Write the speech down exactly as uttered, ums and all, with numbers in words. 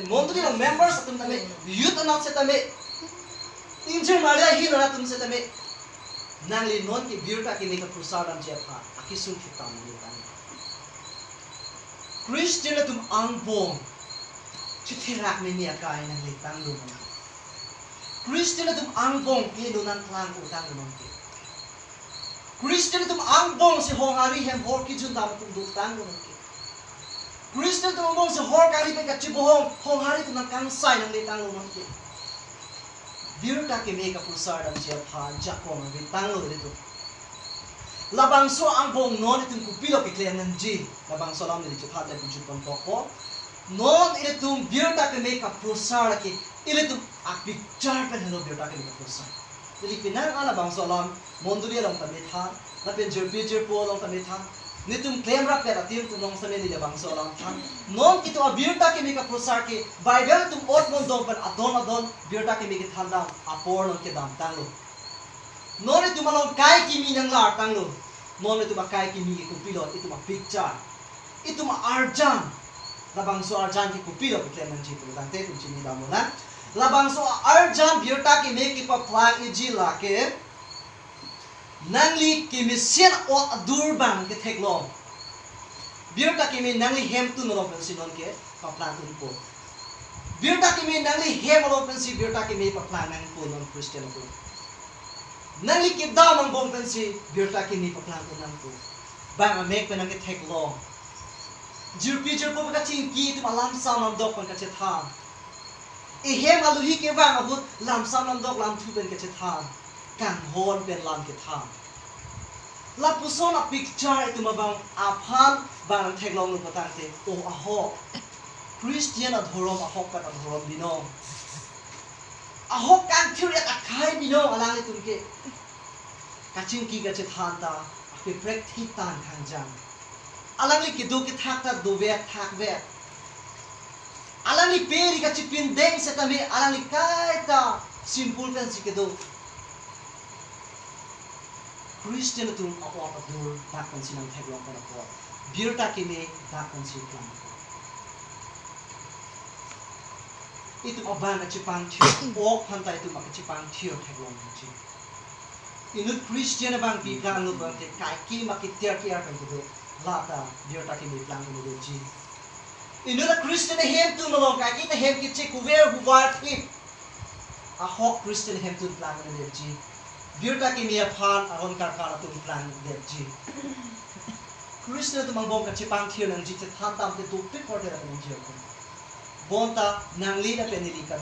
Mondoli along members atum tame, youth anat setame, ingjir Maria ahin atum setame, nangli non ke birta keme kaprosar damji aphan akesung thektam nangli tang. Christian atum angbong chetherak meni akai nangli tanglo. Christian atum angbong ke lo nangklang utang non ke. Christian atum angbong si honghari hem hor kejun dam atum duk tanglo non ke. Christian atum angbong si hor kari pen kachibohong, honghari atum nangkangsai nangli tanglo non ke. Birta keme kaprosar damji aphan jakong ave tanglo ilitum. Labangso angbong non itum kopilo keklem nangji. Labangso alam neli chephat le pujut pon toko. Non ilitum birta keme kaprosar ke ilitum apicture pen helo birta keme kaprosar. Neli penang a labangso alam mondoli along tame tha, lapen jirpi jirpo along tame tha. Netum klemrap pet atim atum along same neli labangso alam tha. Non itum abirta keme kaprosar ke Bible atum ot mondong pen adon adon birta keme kethan dam apor non kedam tanglo. Non itum along kai kimi nanglar tanglo. Non itum akai kimi ke kopilo, itum apicture, itum arjan. Labangso arjan ke kopilo keklem nangji pulotangte itum chini damlo na. Labangso arjan birta keme kepaplang iji lake nangli kemesen ot adur abang ketheklong. Birta keme nangli hemtun along pensi non ke paplang unpo. Birta keme nangli hem along pensi birta keme paplang nangpo non Christian atum. Nangli kedam angbong pensi birta keme paplang un nangpo. Bang amek pen nangketheklong. Jirpi jirpo pen kachingki itum alam sam lamdok pen kachethan. Ehem alohi kevang ahut lam sam lamdok lamthu pen kachethan. Kanghon pen lam kethan. Lapuson apicture itum abang aphan bang theklonglo pulotangte, o ahok Christian adhorom ahok kat adhorom binong. Ahok kangthir-et akhai binong alanglitum ke. Kachingki kachethan ta akeprek thik tan khangjang. Alangli kedo kethak ta dovet thakvet. Alangli pe ri kachipindeng setame alangli kaita simple pensi kedo. Christian atum a-ot adur dak pensi nangtheklong pen apot, birta keme dak pensi klang. Itum abang kachepangthir, ok aphan ta itum kachepangthir theklong nangji. Inut Christian abang pi planglo pulotangte kaike ma ketiar kiar pen kedo, lata birta keme plang un-edetji. Inut a Christian ahemtun along kaike ta hem keche kuver huvar thip. Ahok Christian ahemtun plang un-edetji. Birta keme aphan aron karkar atum plang detji. Christian atum angbong kachepangthir nangji chethan dam te dopik korte dak nangji atum. Bonta nangli lapen neli ka